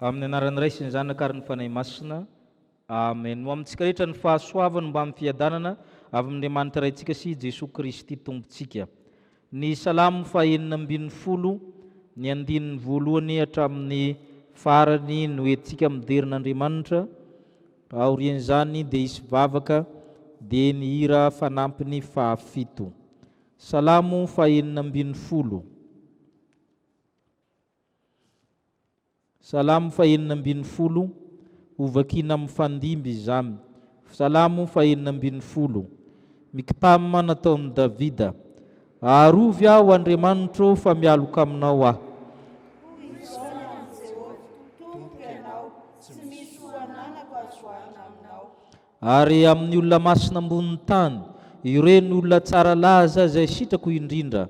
Amin'ny anaran'ny Ray sy ny Zanaka ary ny Fanahy Masina. Amen. Ho amintsika rehetra ny fahasoavany mbamin'ny fiadanana avy amin'Andriamanitra Raintsika sy Jesoa Kristy Tompontsika. Ny Salamo fahenina ambin'ny folo, ny andininy voalohany hatramin'ny farany no entintsika midera an'Andriamanitra. Aorian'izany dia hisy vavaka dia ny hira fanampiny fahafito. Salamo fahenina ambin'ny folo. Salamo fahenina ambin'ny folo, Hovakina mifandimby izany. Salamo fahenina ambin'ny folo. Miktama nataon'i Davida. Arovy aho, Andriamanitro, fa mialoka aminao aho. Hoy izao ny amin'i Jehovah, Tompoko ianao, tsy misy ho ananako azo oharina aminao. Ary amin'ny olona masina ambonin'ny tany, ireny olona tsara laza izay sitrako indrindra.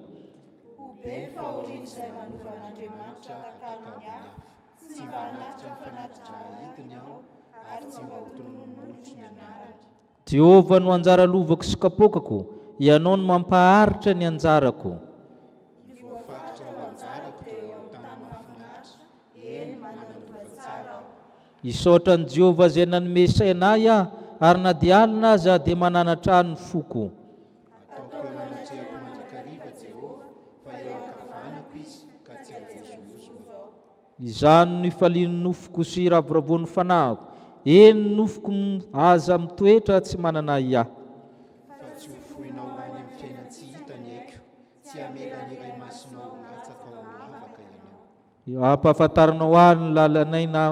Ho be ny fahorian'izay manova an'Andriamanitra takalon'ny hafa, tsy mba hanatitra ny fanatitra ahidiny aho, ary tsy mba hotononin'ny molotro ny anarany. Jehovah no anjara lovako sy kapoakako, Ianao no mampaharitra ny anjarako. Ny voafaritra ho anjarako dia eo amin'ny tany mahafinaritra, eny, manana-lova tsara aho. Hisaotra an'i Jehovah izay nanome saina ahy aho, ary na dia alina aza dia mananatra ahy ny foko. Ataoko eo anatrehako mandrakariva Jehovah, fa eo ankavanako Izy, ka tsy hangozohozona aho. Izany no ifalian'ny nofoko sy iravoravoan'ny fanahiko, eny, ny nofoko aza mitoetra tsy manana ahiahy. Fa tsy ho foinao ho any amin'ny fiainan-tsy hita ny aiko, tsy hamela ny Iray Masinao ho latsaka ao amin'ny lavaka Ianao. Ampahafantarinao ahy ny lalan'aina,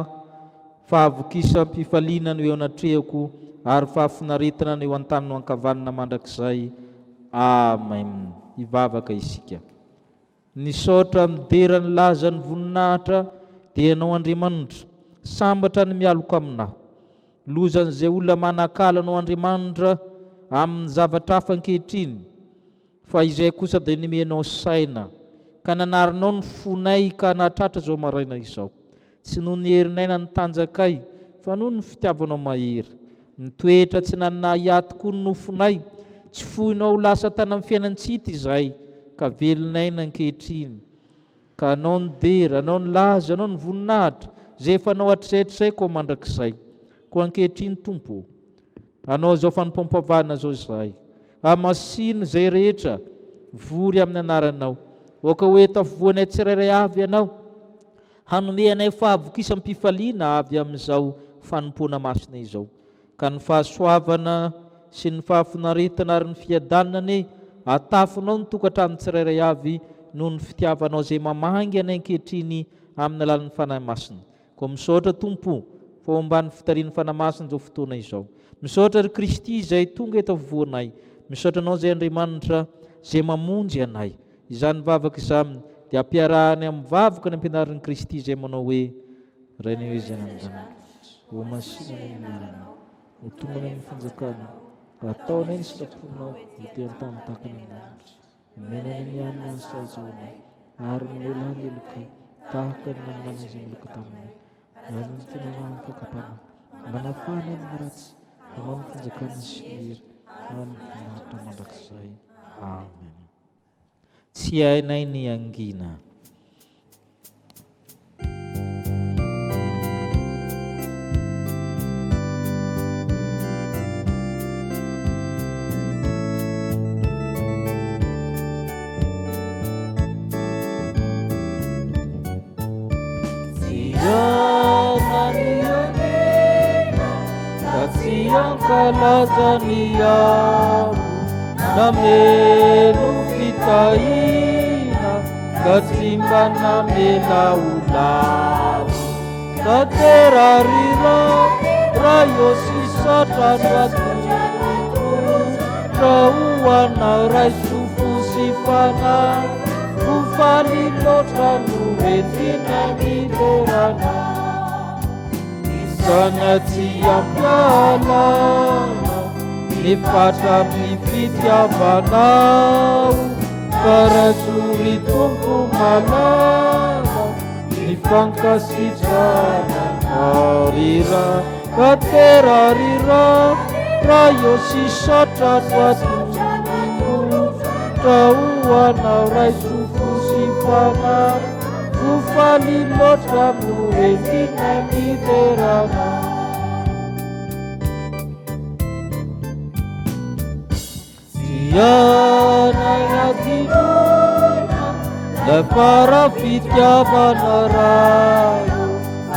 fahavokisam-pifaliana no eo anatrehako, ary fahafinaretana no eo an-taninao ankavanana mandrakizay. Amen. Hivavaka isika. Nisaotra, midera ny laza ny voninahitra dia Ianao Andriamanitra. Sambatra ny mialoka Aminao. Lozan'izay olona manakala Anao Andriamanitra amin'ny zavatra hafa ankehitriny. Fa izay kosa dia nomenao saina, ka nanarinao ny fonay ka nahatratra izao maraina izao. Tsy noho ny herinay na ny tanjakay, fa noho ny fitiavanao mahery. Nitoetra tsy nanana ahiahy tokoa ny nofonay, tsy foinao ho lasa tany amin'ny fiainan-tsy hita izahay, ka velon'aina ankehitriny. Ka Anao ny dera, Anao ny laza, Anao ny voninahitra, izay efa Anao hatrizay hatrizay koa mandrakizay. Koa ankehitriny, Tompo ô, Anao izao fanompoam-pavahana izao izahay. Hamasino izay rehetra vory amin'ny anaranao. Aoka ho eto afovoanay tsirairay avy Ianao, hanome anay fahavokisam-pifaliana avy amin'izao fanompoana masina izao. Ka ny fahasoavana sy ny fahafinaretana ary ny fiadanana anie atafinao ny tokantrano tsirairay avy noho ny fitiavanao izay mamangy anay ankehitriny amin'ny alalan'ny Fanahy Masina. Koa misaotra Tompo fa ao ambany fitarihan'ny Fanahy Masina izao fotoana izao. Misaotra ry Kristy izay tonga eto afovoanay. Misaotra Anao izay Andriamanitra izay mamonjy anay. Izany vavaka izany dia ampiarahany amin'ny vavaka nampianarin'i Kristy izay manao hoe, Rainay izay any an-danitra, ho masina anie ny anaranao, ho tonga anie ny fanjakanao, ataonay ny sitraponao ety an-tany tahaka ny an-danitra. Omena anay ny hanina sahaza ho anay, ary mamelà ny helokay, tahaka ny namelàna izay meloka taminay. Ary ny tenanao amin'ny fakam-panahy, mba nahafahanay amin'ny ratsy, hanao ny fanjakana sy ny hery ary ny voninahitra mandrakizay. Amen. Tsy hainay ny hangina. Hankalaza ny avo nameno fitahiana ka tsy mba namela ho lavo. Tanterarira Ray ô sy satra no atolotra ho anao raiso fo sy fanahy ho faly loatra no entina miderana. Izany tsy ampialana ny fatra amin'ny fitiavanao fa raiso ry Tompo malala ny fankasitrahana Arira katerarira Ray ô sy satra no atolotra ho anao raiso fo sy fanahy. Ho faly loatra no entina miderana. Tiana hadinoina lay fara fitiavana Ray ô,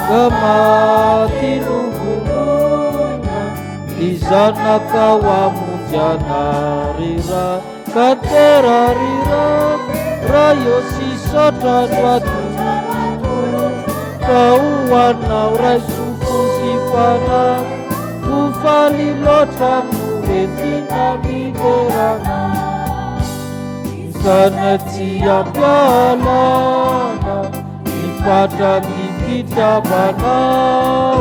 ka maty novonoina ny Zanakao hamonjy anay ry Ray, ka tera ry Ray, Ray ô sy saotra no atolotro ka ho anao raiso fo sy fanahy. Ho faly loatra no entina miderana Izany tsy ampialana ny fatran'ny fitiavanao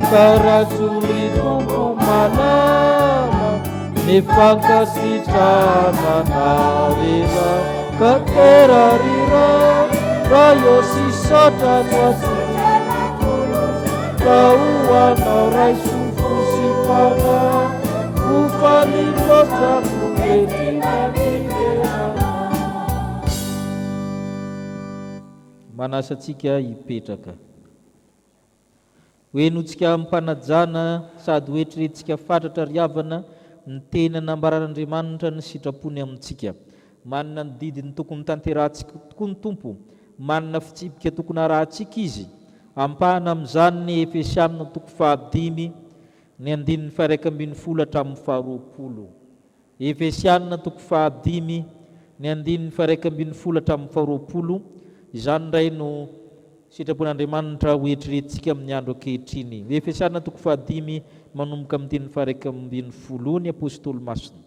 Ka raiso ry Tompo malala ny fankasitrahana anao Ka tera ry Ray, Ray ô sy saotra no Ka ho anao raiso fo sy fanahy, ho faly loatra no entina miderana. Manasa antsika hipetraka. Ho henointsika amim-panajana sady ho eritreretintsika fatratra ry havana ny teny anambaran'Andriamanitra ny sitrapony amintsika. Manana ny didiny tokony tanterahantsika tokoa ny Tompo, manana fitsipika tokony harahantsika Izy. Ampahana amin'izany ny Efesiana toko fahadimy, ny andininy faha-11 hatramin'ny faharoapolo. Efesiana toko fahadimy, ny andininy faha-11 hatramin'ny faharoapolo, izany indray no sitrapon'Andriamanitra ho eritreretintsika amin'ny andro ankehitriny. Efesiana toko fahadimy manomboka amin'ny andininy faha-11, ny Apostoly Masina.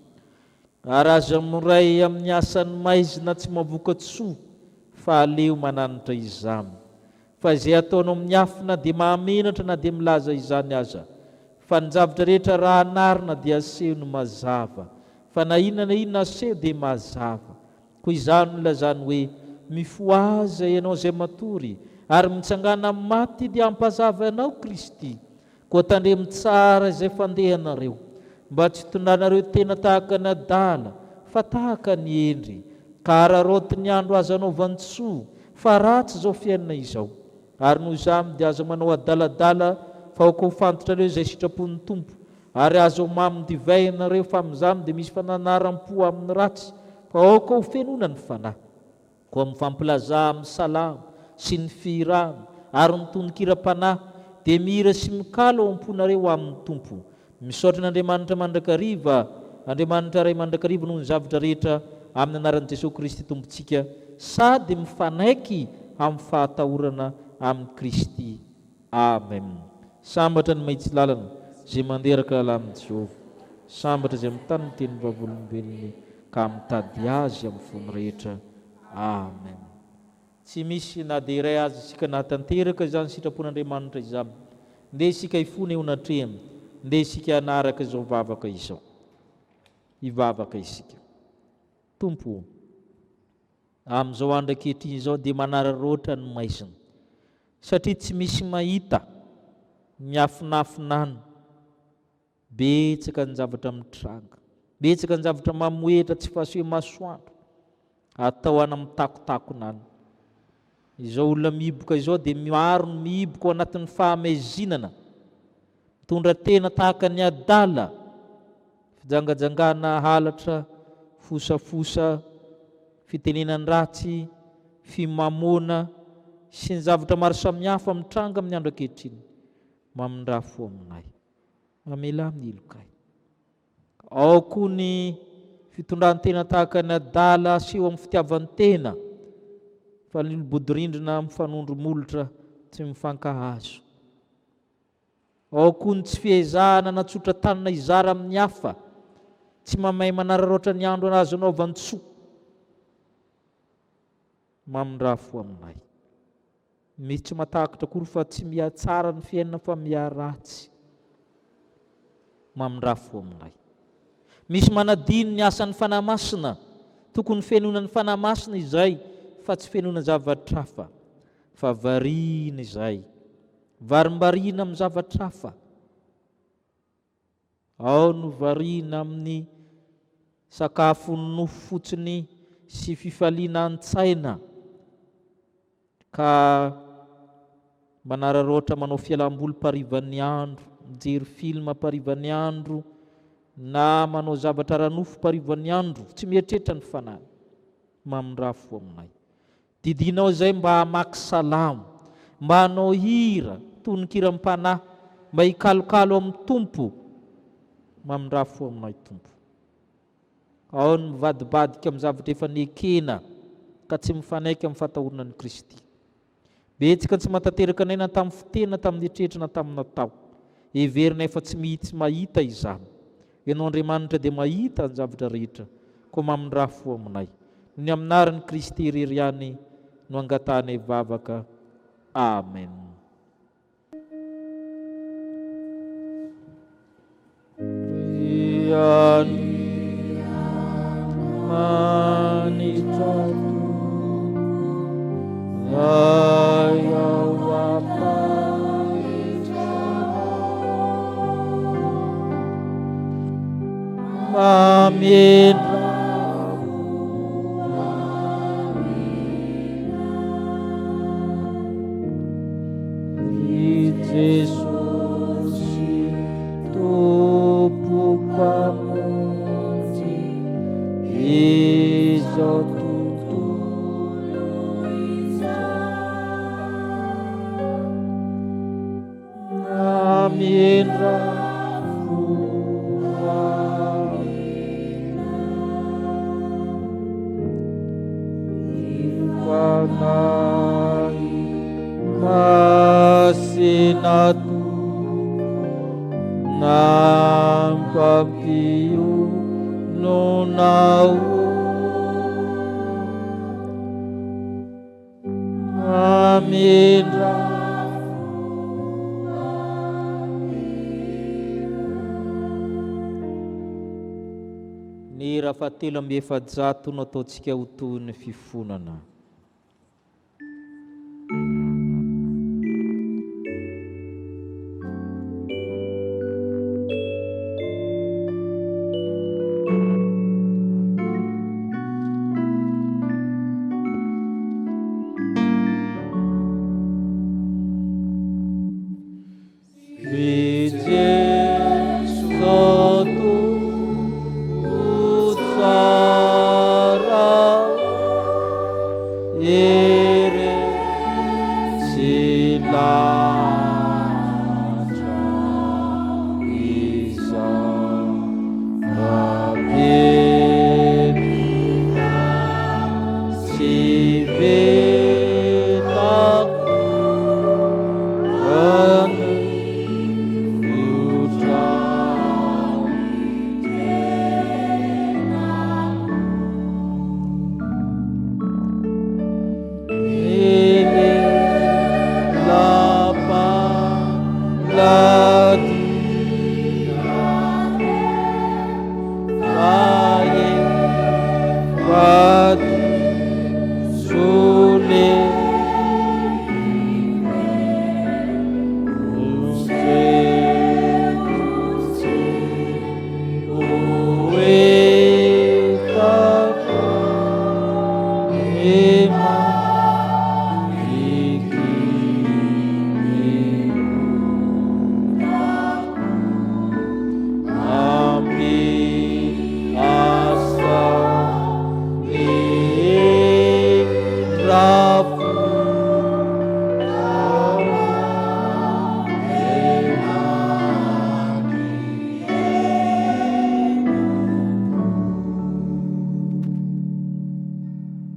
Ary aza miray amin'ny asan'ny maizina tsy mahavoka-tsoa, fa aleo mananatra izany. Fa izay ataonao miafina dia mahamenatra na dia milaza izany aza. Fa ny zavatra rehetra raha anarina dia aseho no mazava. Fa na inona na inona aseho dia mazava. Koa izany no ilazany hoe, Mifohaza ianao izay matory, ary mitsangàna amin'ny maty dia hampazava anao Kristy. Koa tandremo tsara izay fandehanareo, mba tsy hitondranareo tena tahaka ny adala, fa tahaka ny hendry, ka araraoty ny andro aza anaovan-tsoa, fa ratsy izao fiainana izao. Ary noho izany dia aza manao adaladala, fa aoka ho fantatrareo izay sitrapon'ny Tompo. Ary aza ho mamin divay ianareo, fa amin'izany dia misy fananaram-po amin'ny ratsy, fa aoka ho fenoina ny Fanahy. Koa mifampilazà amin'ny salamo sy ny fihirana ary ny tononkiram-panahy, dia mihira sy mikalo ao am-ponareo ho amin'ny Tompo. Misaotra an'Andriamanitra mandrakariva, Andriamanitra Ray mandrakariva noho ny zavatra rehetra amin'ny anaran'i Jesoa Kristy Tompontsika, sady mifanaiky amin'ny fahatahorana amin'i Kristy. Amen. Sambatra ny mahitsy lalana, izay mandeha araka lalàn'i Jehovah. Sambatra izay mitana ny tenin'ny vavolombelony ka mitady azy amin'ny fony rehetra. Amen. Tsy misy na dia iray aza isika nahatanteraka izany sitrapon'Andriamanitra izany. Ndeha isika hifona eo anatrehany. Ndeha isika hanaraka izao vavaka izao. Hivavaka isika. Tompo ô, Amin'izao andro ankehitriny izao dia manararaotra ny maizina satria tsy misy mahita, miafinafina any. Betsaka ny zavatra mitranga, betsaka ny zavatra mamohehitra tsy fahasoa masoandro atao any amin'ny takotakona any. Izao olona mihiboka izao dia maro ny mihiboka ao anatin'ny fahamaizinana, mitondra tena tahaka ny adala. Fijangajangana, halatra, fosafosa, fitenenan-dratsy, fimamoana, sy ny zavatra maro samihafa mitranga amin'ny andro ankehitriny. Mamindrà fo aminay. Mamelà ny helokay. Ao koa ny fitondran-tena tahaka ny adala aseho amin'ny fitiavan-tena, fa lilobodorindrina mifanondro molotra tsy mifankahazo. Ao koa ny tsy fiezahana hanatsotra tanana hizara amin'ny hafa, tsy mamay manararaotra ny andro azo anaovan-tsoa. Mamindrà fo aminay. Misy tsy mahatakatra akory fa tsy mihatsara ny fiainana fa miharatsy. Mamindrà fo aminay. Misy manadino ny asan'ny Fanahy Masina. Tokony fenoina ny Fanahy Masina izay fa tsy fenoina zavatra hafa. Fa variana izay. Varimbariana amin'ny zavatra hafa. Ao no variana amin'ny sakafon'ny nofo fotsiny sy fifaliana an-tsaina. Ka manararaotra manao fialam-boly mparivan'ny andro, mijery film mparivan'ny andro, na manao zavatra ara-nofo mparivan'ny andro, tsy mieritreritra ny fanahy. Mamindrà fo aminay. Didinao izay mba hamaky salamo, mba hanao hira, tononkiram-panahy, mba hikalokalo amin'ny Tompo. Mamindrà fo aminay Tompo. Ao ny mivadibadika amin'ny zavatra efa nekena ka tsy mifanaiky amin'ny fahatahorana an'i Kristy. Betsaka ny tsy mahatanteraka anay na tamin'ny fiteny na tamin'ny eritreritra na tamin'ny natao. Heverinay fa tsy mihitsy mahita izany. Ianao Andriamanitra dia mahita ny zavatra rehetra, koa mamindrà fo aminay. Noho ny aminaran'i Kristy irery ihany no angatahanay vavaka. Amen. Ry Jesosy Tompo Mpamonjy izao tontolo izao. Namindra fo aminay. Ry Fanahy Masina Tompo nampampiononao. Mamindra Ny hira fahatelo amby 400 no ataontsika ho toy ny fifonana.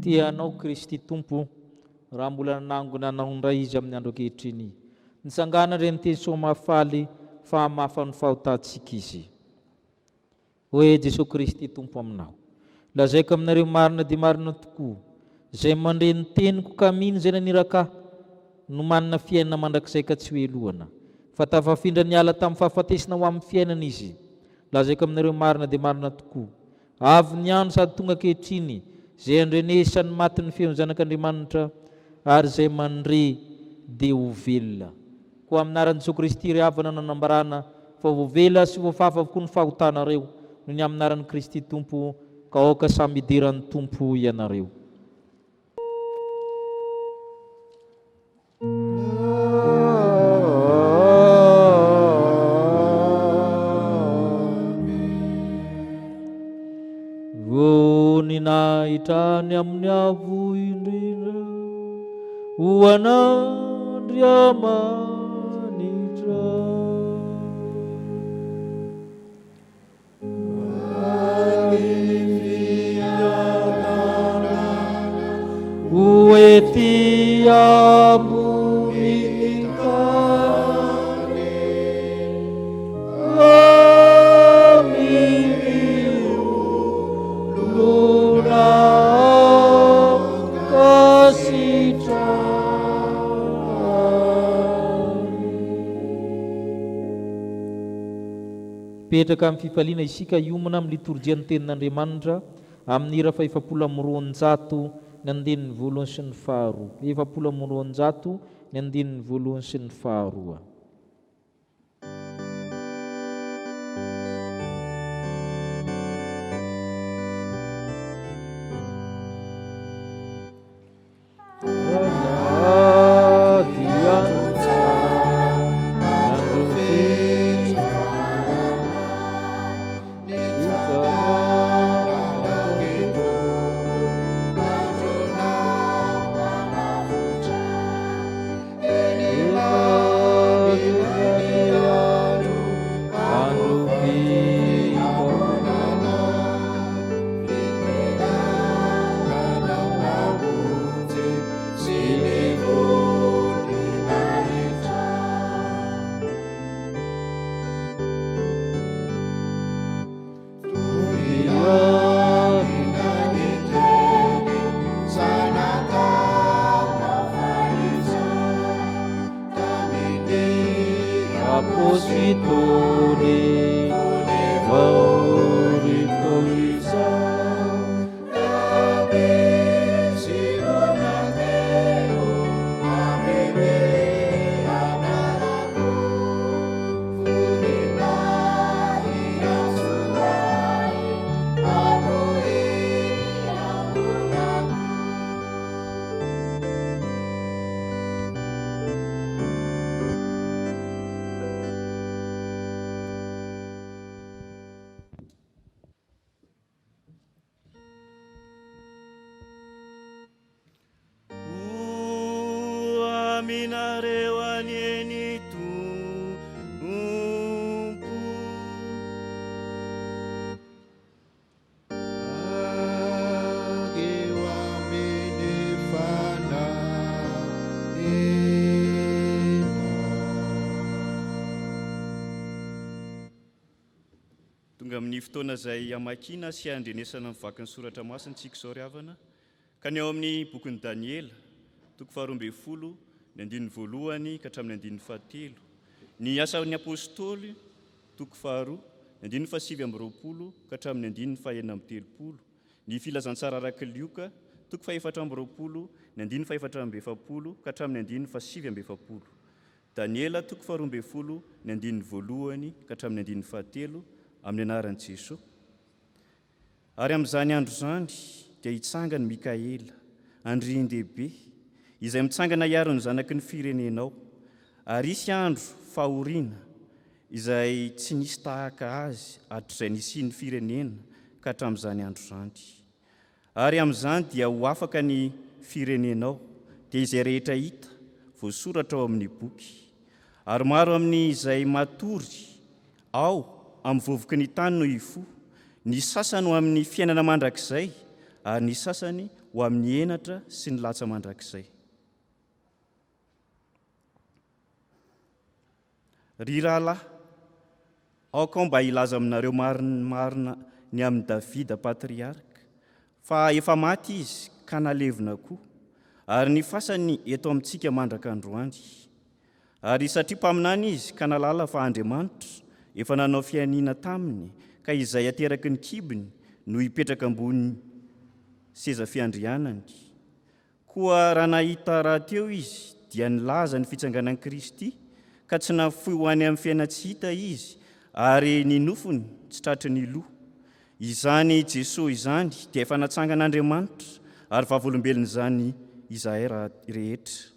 Tia anao Kristy Tompo, raha mbola nanangona anao indray Izy amin'ny andro ankehitriny. Nitsangana indray ny teny soa mahafaly fa hamafa ny fahotantsika Izy. Hoy Jesoa Kristy Tompo aminao, Lazaiko aminareo marina dia marina tokoa, izay mandre ny teniko ka mino izay naniraka Ahy, no manana fiainana mandrakizay ka tsy ho helohana, fa tafafindra niala tamin'ny fahafatesana ho amin'ny fiainana izy. Lazaiko aminareo marina dia marina tokoa, avy ny andro sady tonga ankehitriny, izay handrenesan'ny maty ny feon'ny Zanak'Andriamanitra, ary izay mandre dia ho velona. Koa amin'ny anaran'i Jesoa Kristy ry havana no anambarana fa voavela sy voafafa avokoa ny fahotanareo noho ny amin'ny anaran'i Kristy Tompo ka aoka samy hidera ny Tompo ianareo. Voninahitra any amin'ny Avo indrindra ho an'Andriamanitra. Ary fiadanana ho ety ambonin'ny tany. Mipetraka amin'ny fifaliana isika hiomana amin'ny litorjian'ny Tenin'Andriamanitra amin'ny hira faha-240 ny andininy voalohany sy ny faharoa. 240 ny andininy voalohany sy ny faharoa. Ho aminareo anie ny Tompo. Ary eo amin'ny fanahinao. Tonga amin'ny fotoana izay hamakiana sy handrenesana ny vakin'ny soratra masina isika izao ry havana, ka ny ao amin'ny bokin'i Daniela, toko faharoa ambin'ny folo, ny andininy voalohany ka hatramin'ny andininy fahatelo, ny Asan'ny Apostoly, toko faharoa, ny andininy fahasivy amby roapolo ka hatramin'ny andininy fahenina amby telopolo, ny Filazantsara araka i Lioka, toko faha-24, ny andininy faha-44 ka hatramin'ny andininy fahasivy amby efapolo. Daniela toko faharoa ambin'ny folo, ny andininy voalohany ka hatramin'ny andininy fahatelo, amin'ny anaran'i Jesoa. Ary amin'izany andro izany dia hitsangana i Mikaela, andrian-dehibe, izay mitsangana hiaro ny zanaky ny firenenao, ary hisy andro fahoriana izay tsy nisy tahaka azy hatrizay nisian'ny firenena ka hatramin'izany andro izany. Ary amin'izany dia ho afaka ny firenenao, dia izay rehetra hita, voasoratra ao amin'ny boky. Ary maro amin'ny izay matory ao amin'ny vovoky ny tany no hifoha, ny sasany ho amin'ny fiainana mandrakizay, ary ny sasany ho amin'ny henatra sy ny latsa mandrakizay. Ry rahalahy, aoka aho mba hilaza aminareo marimarina ny amin'i Davida patriarka, fa efa maty izy ka nalevina koa, ary ny fasany eto amintsika mandraka androany. Ary satria mpaminany izy ka nahalala fa Andriamanitra efa nanao fianiana taminy ka izay ateraky ny kibony no hipetraka ambony seza fiandrianany, Koa raha nahita rahateo izy, dia nilaza ny fitsanganan'i Kristy, ka tsy nafoy ho any amin'ny fiainan-tsy hita izy, ary ny nofony tsy tratry ny lo. Izany Jesoa izany dia efa natsangan'Andriamanitra, ary vavolombelon'izany izahay rehetra.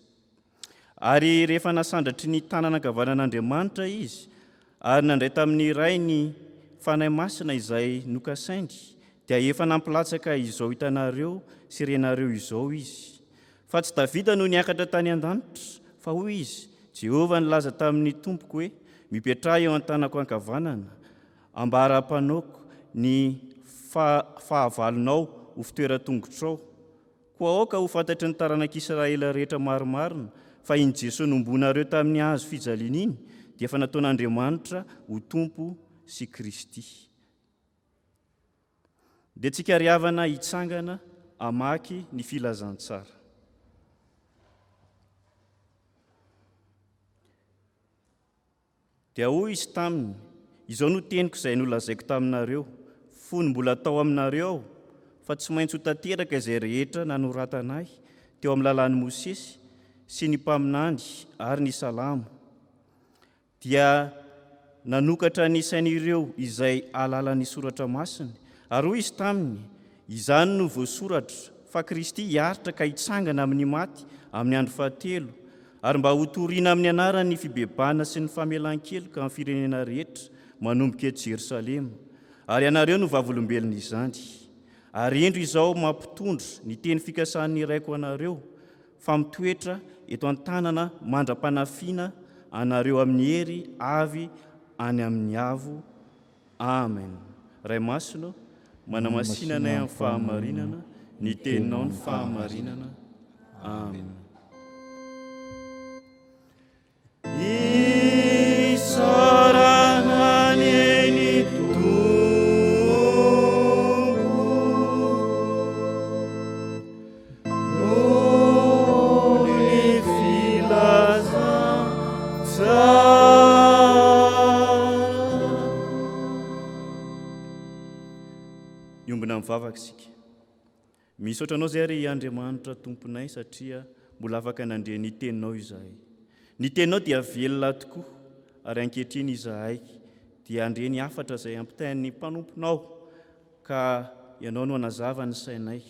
Ary rehefa nasandratry ny tanana ankavanan'Andriamanitra izy, ary nandray tamin'ny Ray ny Fanahy Masina izay nokasainy, Dia efa nampilatsaka izao hitanareo sy renareo izao izy. Fa tsy Davida no niakatra tany an-danitra, fa hoy izy, Jehovah nilaza tamin'ny Tompoko hoe, Mipetraha eo an-tanako ankavanana, ambara-panaoko ny fahavalonao ho fitoeran-tongotrao. Koa aoka ho fantatry ny taranak'Israely rehetra marimarina fa iny Jesoa nombonareo tamin'ny hazo fijaliana iny dia efa nataon'Andriamanitra ho Tompo sy Kristy. Dia tsika ry havana hitsangana hamaky ny filazantsara. Dia hoy izy taminy, Izao no teniko izay nolazaiko taminareo, fony mbola tao aminareo aho, fa tsy maintsy ho tanteraka izay rehetra nanoratana ahy teo amin'ny lalàn'i Mosesy sy ny mpaminany ary ny Salamo. Dia nanokatra ny sain'ireo izay hahalala ny Soratra Masina, ary hoy izy taminy, Izany no voasoratra, fa Kristy hiaritra ka hitsangana amin'ny maty amin'ny andro fahatelo, ary mba hotorina amin'ny anarany ny fibebahana sy ny famelan-keloka amin'ny firenena rehetra manomboka eto Jerosalema, ary ianareo no vavolombelon'izany. Ary indro izao mampitondra ny teny fikasan'ny Raiko anareo, fa mitoetra eto an-tanana mandra-panafiana anareo amin'ny hery avy any amin'ny avo. Amen. Ray Masina ô, manamasina anay amin'ny fahamarinana, ny Teninao ny fahamarinana. Amen. Isaorana anie ny Tompo noho ny filazantsara. Miombona mivavaka isika. Misaotra Anao izay ry Andriamanitra Tomponay satria mbola afaka nandre ny Teninao izahay. Ny Teninao dia velona tokoa ary ankehitriny izahay dia handre ny hafatra izay ampitain'ny mpanomponao ka Ianao no hanazava ny sainay.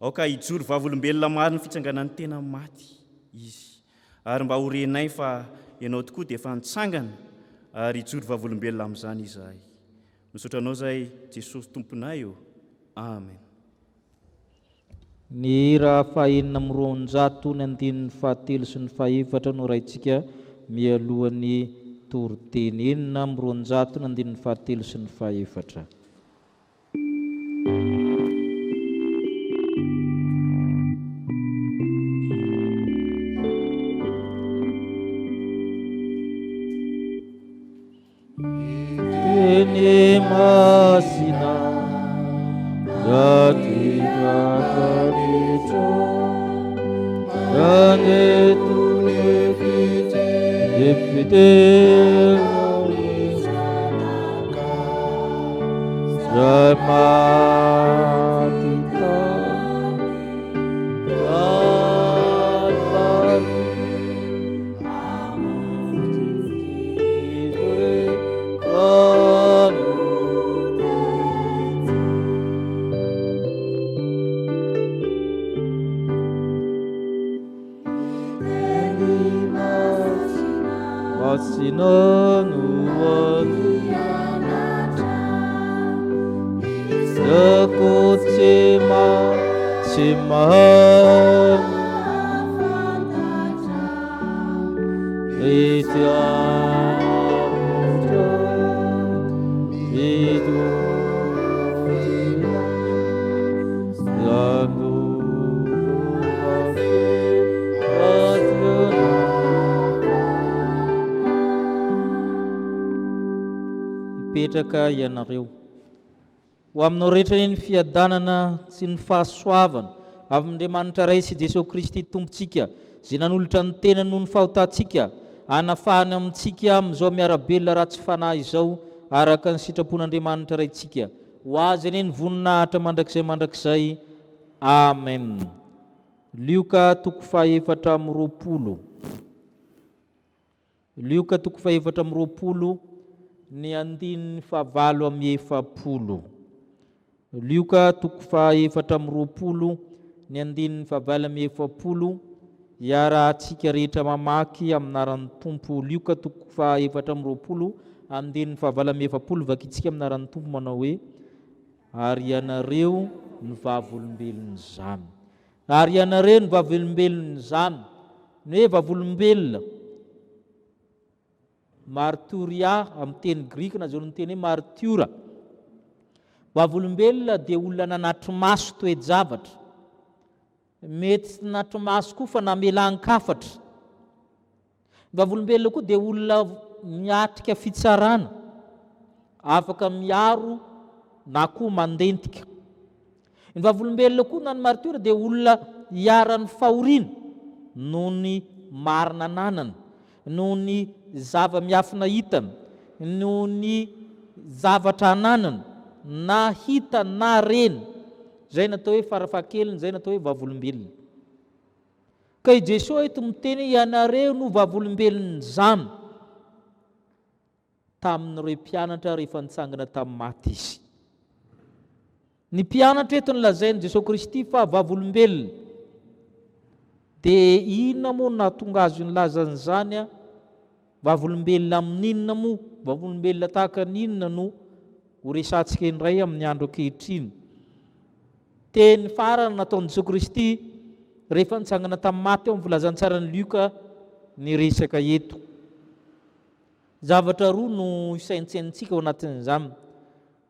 Aoka hijoro vavolombelona marin'ny fitsanganan'ny tena maty izy. Ary mba ho renay fa Ianao tokoa dia efa nitsangana ary hijoro vavolombelona amin'izany izahay. Misaotra Anao izahay Jesosy Tomponay ô. Amen. Ny hira fahenina amby 200 ny andininy fahatelo sy ny fahefatra no raintsika mialohan'ny toriteny. 206 ny andininy fahatelo sy ny fahefatra. Teny masina Hipetraka ianareo. Ho aminao rehetra anie ny fiadanana sy ny fahasoavana avy amin'Andriamanitra Ray sy Jesoa Kristy Tompontsika, izay nanolotra ny tenany noho ny fahotantsika, hanafahany amintsika amin'izao miara-belona ratsy fanahy izao, araka ny sitrapon'Andriamanitra Raintsika. Ho Azy anie ny voninahitra mandrakizay mandrakizay. Amen. Lioka toko fahaefatra amby 20. Lioka toko faha-24 ny andininy faha-48. Lioka toko faha-24 ny andininy faha-48, iarahantsika rehetra mamaky amin'ny anaran'ny Tompo. Lioka toko faha-24 andininy faha-48, vakintsika amin'ny anaran'ny Tompo manao hoe. Ary ianareo no vavolombelon'izany. Ary ianareo no vavolombelon'izany. Ny hoe vavolombelona, marturia amin'ny teny grika na izao ny teny hoe martiora. Vavolombelona dia olona nanatri-maso toe-javatra. Mety tsy natri-maso koa fa namelan-kafatra. Ny vavolombelona koa dia olona miatrika fitsarana, afaka miaro na koa mandentika. Ny vavolombelona koa na ny martiora dia olona iharan'ny fahoriana noho ny marina ananany, noho ny zava-miafina hitany, noho ny zavatra ananany, na hitany na reny. Izay no atao hoe farafahakeliny, izay no atao hoe vavolombelona. Ka i Jesoa eto miteny hoe ianareo no vavolombelon'izany tamin'ireo mpianatra rehefa nitsangana tamin'ny maty Izy. Ny mpianatra eto no lazain'i Jesoa Kristy fa vavolombelona. Dia inona moa no nahatonga azy nilaza an'izany? Vavolombelona amin'inona moa? Vavolombelona tahaka ny inona no ho resahantsika indray amin'ny andro ankehitriny? Teny farany nataon'i Jesoa Kristy rehefa nitsangana tamin'ny maty ao amin'ny filazantsaran'i Lioka ny resaka eto. Zavatra roa no hisaintsainintsika ao anatin'izany.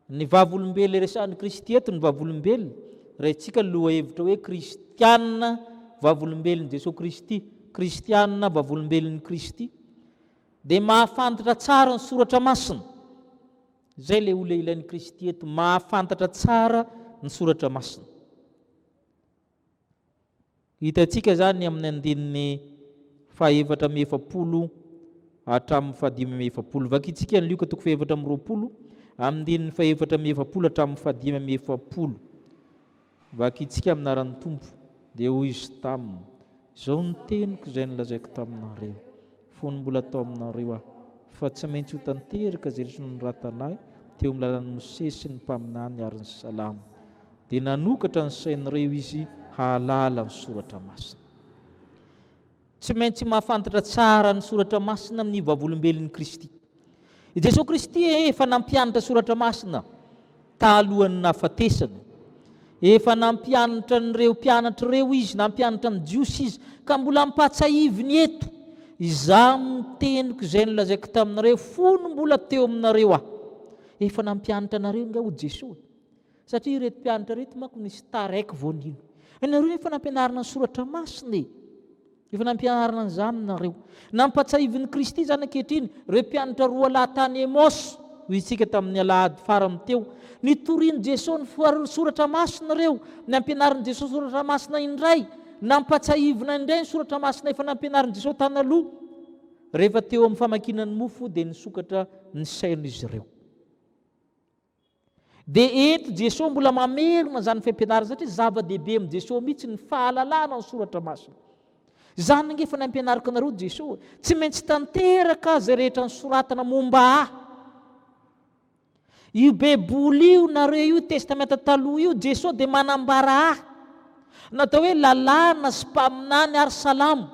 Ny vavolombelona resahan'i Kristy eto, ny vavolombelona, raintsika ny lohahevitra hoe Kristiana vavolombelon'i Jesoa Kristy, Kristiana vavolombelon'i Kristy, dia mahafantatra tsara ny Soratra Masina. Izay ilay olona ilain'i Kristy eto, mahafantatra tsara ny Soratra Masina. Hitantsika izany amin'ny andininy faha-44 hatramin'ny faha-45. Vakintsika ny Lioka toko faha-24, amin'ny andininy faha-44 hatramin'ny faha-45. Vakintsika amin'ny anaran'ny Tompo. Dia hoy Izy taminy, Izao no teniko izay nolazaiko taminareo, fony mbola tao aminareo Aho, fa tsy maintsy ho tanteraka izay rehetra nanoratana Ahy teo amin'ny lalan'i Mosesy sy ny mpaminany ary ny Salamo. Dia nanokatra ny sain'ireo izy hahalala ny Soratra Masina. Tsy maintsy mahafantatra tsara ny Soratra Masina ny vavolombelon'i Kristy. I Jesoa Kristy efa nampianatra Soratra Masina talohan'ny nahafatesany. Efa nampianatra an'ireo mpianatra ireo izy, nampianatra ny Jiosy izy, ka mbola ampahatsahiviny eto, Izaho no teniko izay nolazaiko taminareo fony mbola teo aminareo aho. Efa nampianatra anareo angaha hoy Jesoa? Satria ireto mpianatra ireto manko nisy taraiky vao nino. Ianareo efa nampianarina ny soratra masina e! Efa nampianarina an'izany nareo. Nampatsiahivin'i Kristy izany ankehitriny ireo mpianatra roa lahy tany Emaosy, hoy isika tamin'ny alahady farany teo. Nitorian'i Jesosy ny soratra masina ireo, nampianarin'i Jesosy soratra masina indray, nampatsiahivina indray ny soratra masina efa nampianarin'i Jesosy tany aloha. Rehefa teo amin'ny famakiana ny mofo dia nisokatra ny sain'izy ireo. Dia eto Jesoa mbola mamerina izany fampianarana satria zava-dehibe amin'i Jesoa mihitsy ny fahalalana ny soratra masina. Izany ange efa nampianariko anareo Jesoa. Tsy maintsy tanteraka izay rehetra nosoratana momba ahy. Io Baiboly io nareo io Testamenta Taloha io Jesoa dia manambara ahy. Natao hoe lalàna sy mpaminany ary salamo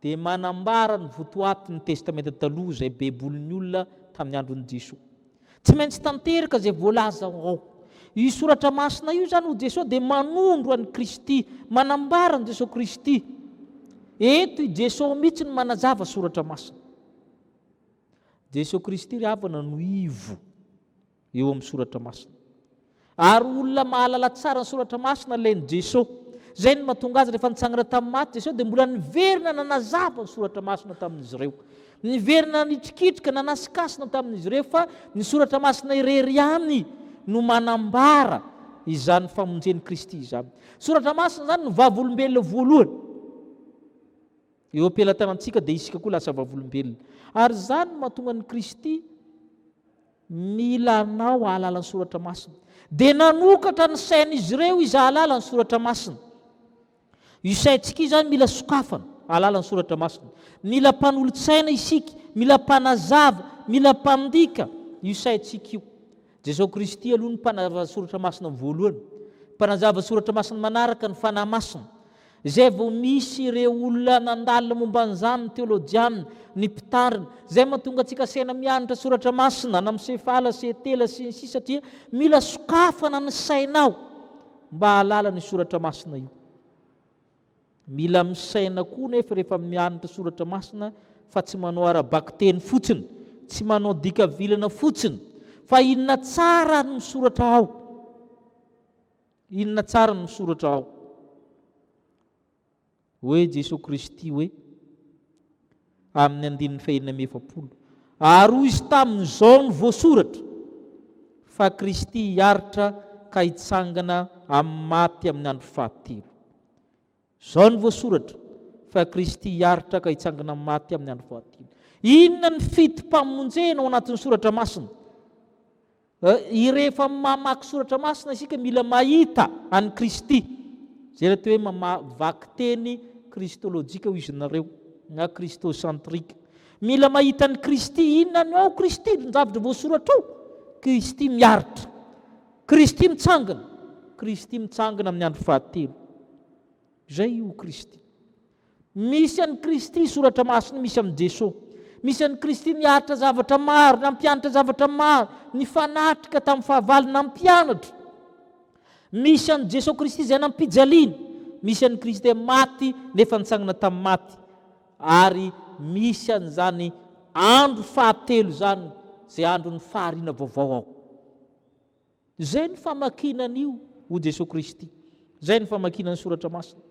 dia manambara ny votoatin'ny Testamenta Taloha izay Baibolin'ny olona tamin'ny andron'i Jesoa. Tsy maintsy tanteraka izay voalaza ao. Io soratra masina io izany hoy Jesoa dia manondro an'i Kristy, manambara an'i Jesoa Kristy. Eto i Jesoa mihitsy no manazava soratra masina. Jesoa Kristy ry havana no ivo. eo amin'ny soratra masina. Ary olona mahalala tsara ny soratra masina ilay ny Jeso. Izay no mahatonga azy rehefa nitsangana tamin'ny maty Jeso dia mbola niverina nanazava ny soratra masina tamin'izy ireo. Niverina nitrikitrika, nanasikasina tamin'izy ireo fa ny soratra masina irery ihany no manambara izany famonjen'i Kristy izany. Soratra masina izany no vavolombelona voalohany. Eo am-pelatanantsika dia isika koa lasa vavolombelona. Ary izany no mahatonga an'i Kristy mila anao hahalala ny Soratra Masina. Dia nanokatra ny sain'izy ireo izy hahalala ny Soratra Masina. Io saintsika io izany mila sokafana hahalala ny Soratra Masina. Mila mpanolotsaina isika, mila mpanazava, mila mpandika io saintsika io. Jesosy Kristy aloha no mpanazava Soratra Masina voalohany. Mpanazava Soratra Masina manaraka ny Fanahy Masina. Izay vao misy ireo olona nandalina momba an'izany, ny teolojiana, ny mpitarina. Izay mahatonga antsika asaina mianatra soratra masina, na amin'ny sefala, setela, sy ny sisa satria mila sokafana ny sainao mba hahalala ny soratra masina io. Mila misaina koa nefa rehefa mianatra soratra masina fa tsy manao ara-bakiteny fotsiny, tsy manao dika vilana fotsiny, fa inona tsara ny misoratra ao? Inona tsara no misoratra ao? Hoe Jesoa Kristy hoe, amin'ny andininy fahenina amby 40, Ary hoy Izy taminy, Izao no voasoratra, fa Kristy hiaritra ka hitsangana amin'ny maty amin'ny andro fahatelo. Izao no voasoratra, fa Kristy hiaritra ka hitsangana amin'ny maty amin'ny andro fahatelo. Inona ny fidim-pamonjena ao anatin'ny soratra masina? Rehefa mamaky soratra masina isika mila mahita an'i Kristy. Izay ilay atao hoe mamaky teny kristolojika hoy izy nareo na kristocentrique. Mila mahita an'i Kristy. Inona no ao Kristy? Ny zavatra voasoratra ao. Kristy miaritra. Kristy mitsangana. Kristy mitsangana amin'ny andro fahatelo. Izay io Kristy. Misy an'i Kristy Soratra Masina misy amin'i Jesoa. Misy an'i Kristy niaritra zavatra maro, nampianatra zavatra maro, nifanatrika tamin'ny fahavalo, nampianatra. Misy an'i Jesoa Kristy izay nampijaliana. Misy an'i Kristy maty nefa nitsangana tamin'ny maty. Ary misy an'izany andro fahatelo izany izay andron'ny fahariana vaovao ao. Izay ny famakiana an'io, hoy Jesoa Kristy. Izay ny famakiana ny Soratra Masina.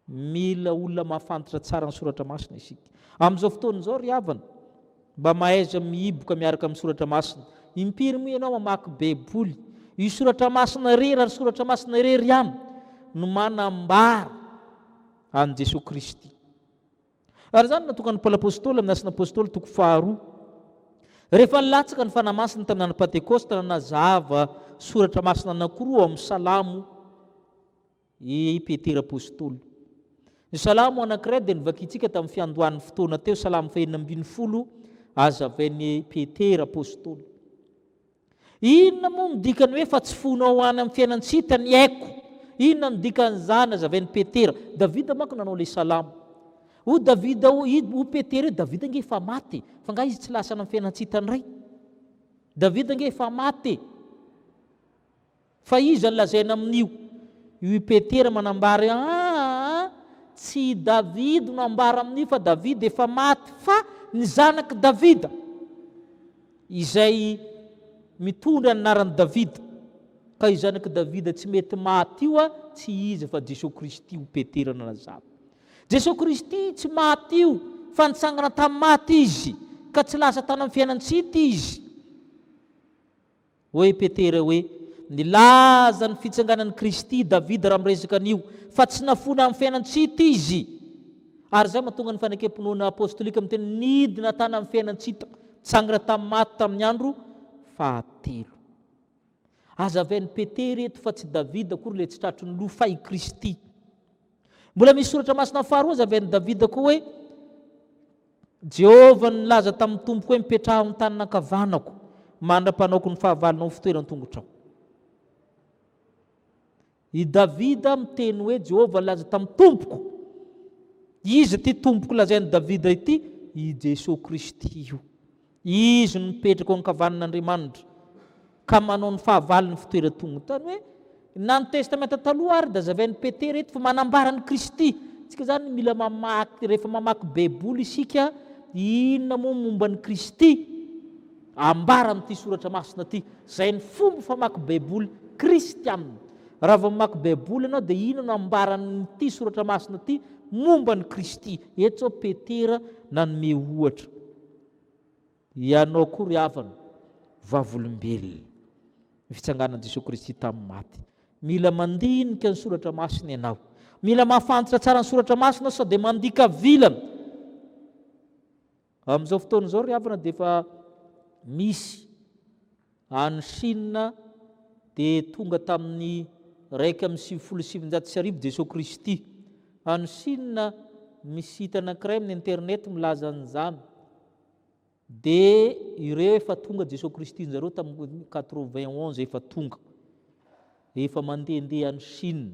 Mila olona mahafantatra tsara ny Soratra Masina isika. Amin'izao fotoana izao ry havana, mba mahaiza mihiboka miaraka amin'ny Soratra Masina. Impiry moa ianao mamaky Baiboly? Io Soratra Masina irery ary Soratra Masina irery ihany no manambara an'i Jesoa Kristy. Ary izany no nahatonga an'i Paoly Apostoly amin'ny Asan'ny Apostoly toko faharoa. Rehefa nilatsaka ny Fanahy Masina tamin'ny andro Pantekosta, nanazava soratra masina anankiroa ao amin'ny Salamo i Petera Apostoly. Ny Salamo anankiray dia novakintsika tamin'ny fiandohan'ny fotoana teo, Salamo fahenina 16, azavain'i Petera Apostoly. Inona moa no dikan'ny hoe fa tsy fonao any amin'ny fiainan-tsy hita ny aiko? Inona no dikan'izany? Hazavain'i Petera. Davida manko nanao ilay salamo. Hoy Davida, hoy Petera hoe, Davida ange efa maty e! Fa angaha izy tsy lasa any amin'ny fiainan-tsy hita indray? Davida ange efa maty e! Fa iza no lazaina amin'io? Io i Petera manambara hoe, Aa, tsy i Davida no ambara amin'io fa Davida efa maty, fa ny zanak'i Davida, izay mitondra ny anaran'i Davida. Ka io zanak'i Davida tsy mety maty io tsy iza fa Jesoa Kristy, hoy Petera nanazava. Jesoa Kristy tsy maty io, fa nitsangana tamin'ny maty Izy, ka tsy lasa tany amin'ny fiainan-tsy hita Izy. Hoy i Petera hoe, Nilaza ny fitsanganan'i Kristy i Davida raha miresaka an'io, fa tsy nafoina amin'ny fiainan-tsy hita izy. Ary izay mahatonga ny fanekem-pinoana apostolika miteny nidina tany amin'ny fiainan-tsy hita, nitsangana tamin'ny maty tamin'ny andro fahatelo. Hazavain'i Petera eto fa tsy Davida akory ilay tsy tratry ny loha fa i Kristy. Mbola misy soratra masina faharoa hazavain'i Davida koa hoe, Jehovah nilaza tamin'ny Tompoko hoe, Mipetraha ao amin'ny tanana ankavanako, mandra-panaoko ny fahavalonao ho fitoeran-tongotrao. I Davida miteny hoe, Jehovah nilaza tamin'ny Tompoko. Iza ity Tompoko lazain'i Davida ity? I Jesoa Kristy io. Izy no mipetraka eo ankavanan'Andriamanitra ka manao ny fahavalony fitoeran-tongony. Tany hoe na ny Testamenta Taloha ary dia azavain'i Petera eto fa manambara an'i Kristy. Isika izany mila mamaky, rehefa mamaky Baiboly isika, inona moa momba an'i Kristy ambara amin'ity soratra masina ity? Izay ny fomba famaky Baiboly kristianina. Raha vao mamaky Baiboly ianao dia inona no ambaran'ity soratra masina ity momba an'i Kristy? Eto izao Petera nanome ohatra. Ianao koa ry havana, vavolombelona ny fitsanganan'i Jesoa Kristy tamin'ny maty. Mila mandinika ny soratra masina ianao. Mila mahafantatra tsara ny soratra masina sao dia mandika vilana. Amin'izao fotoana izao ry havana dia efa misy any Chine dia tonga tamin'ny 1991 Jesoa Kristy. Any Chine misy site anankiray amin'ny internet milaza an'izany. Dia ireo efa tonga Jesoa Kristy zareo tamin'ny 91 efa tonga. Efa mandehandeha any Chine.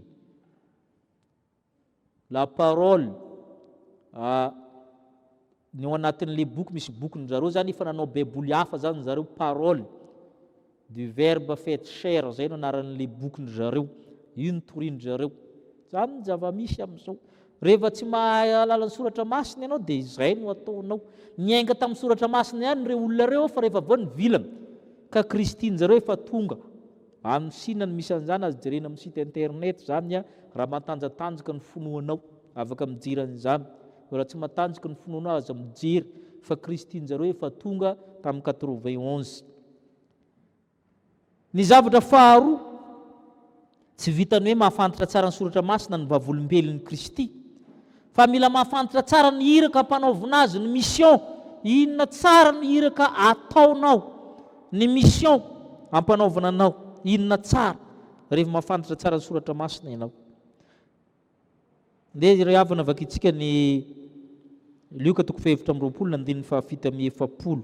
La parole, ny ao anatin'le boky, misy bokin-dry zareo zany efa nanao baiboly hafa zany zareo, parole du verbe fait chair, zay no anaran'le bokin-dry zareo, io no torin-dry zareo. Zany ny zava-misy amin'izao. Rehefa tsy mahalala ny soratra masina ianao dia izay no ataonao. Niainga tamin'ny soratra masina ihany ireo olona ireo fa rehefa avy eo nivilana ka Kristy-njareo efa tonga. Any Sina no misy an'izany, azo jerena amin'ny site internet izany raha matanjatanjaka ny finoanao, afaka mijery an'izany. Fa raha tsy matanjaka ny finoanao aza mijery fa Kristy-njareo efa tonga tamin'ny 91. Ny zavatra faharoa, tsy vitan'ny hoe mahafantatra tsara ny Soratra Masina ny vavolombelon'i Kristy, fa mila mahafantatra tsara ny iraka ampanaovina azy, ny mission. Inona tsara ny iraka ataonao, ny mission ampanaovina anao, inona tsara, rehefa mahafantatra tsara ny Soratra Masina ianao. Ndeha ry havana vakintsika ny Lioka toko fahefatra amby 20 andininy faha-47.